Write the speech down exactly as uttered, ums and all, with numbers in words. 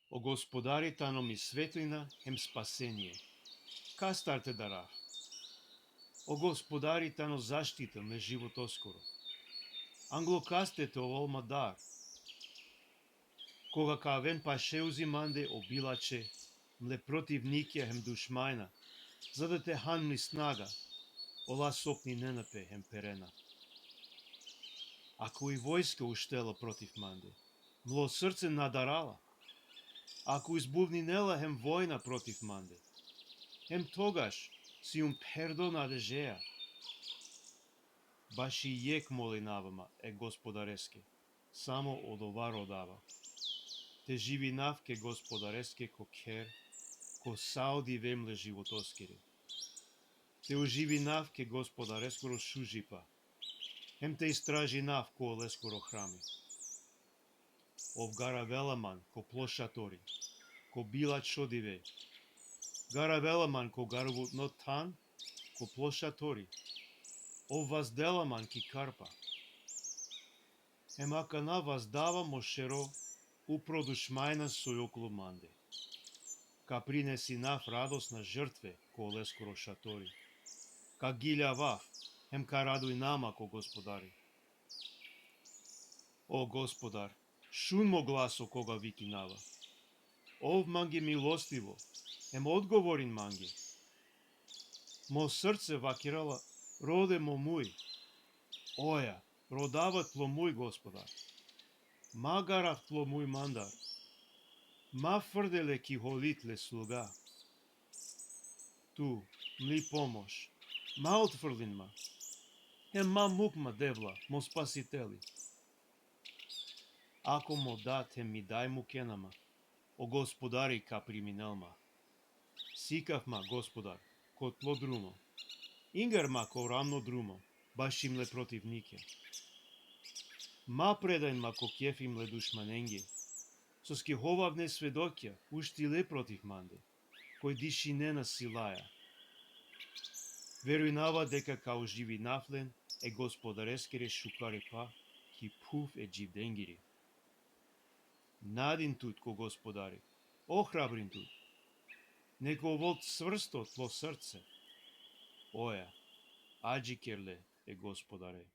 O Gospodari tano mi svetlina hem spasenie. Kastar te darav? O Gospodari tano zaštita mle životoskoro. Anglo kaste te ovel ma dar? Koga ka aven paše uzi mande o bilače, mle protivnikja hem dušmajna, za da te han mli snaga, ola sopninena pe hem perena. Ako i vojska uštela protiv mande, mlo srce na darala. Ako izbuvninela hem vojna protiv mande, hem togaš sijum pherdo nadežea. Baši jekh molinava ma e Gospodareske, samo odova rodava: te živinav ke Gospodareske ko kher, ko sa o dive mle životoskere. Te uživinav ke Gospodareskoro šužipa, hem te istražinav ko leskoro hrami. Ov garavela man ko plo šatori, ko bilačo dive. Garavela man ko garuvutno than, ko plo šatori. Ov vazdela man ki karpa. Hem akana vazdava mo šero upro dušmajna soj oklo mande. Ka prinesinav radosna žrtve ko leskoro šatori. Ka giljavav, hem ka radujna ma ko Gospodari. O Gospodar, šun mo glaso koga vikinava. Ov mange milostivo, hem odgovorin mange. Mo srce vakerela: rode mo muj. Oja, rodava tlo muj, Gospodar. Ma garav tlo muj mandar. Ma frde le ki holit le sluga. Tu, mli pomoš, ma otfrlin ma. Hem ma muk ma, Devla, mo Spasiteli. Ako mo dad hem mi daj mukena ma, o Gospodari ka priminel ma. Sikav ma, Gospodar, ko tlo drumo. Ingar ma ko ravno drumo, baši mle protivnikja. Ma predain ma ko kefi mle dušmanenge, soske hovavne svedokja uštile protiv mande, koj dišinena silaja. Verujnava deka ka uživinav len e Gospodareskere šukaripa ki phuv e dživdengiri. Nadin tut ko Gospodari, ohrabrin tut. Neka ovel cvrsto tlo srce. Oja, adžiker le e Gospodare.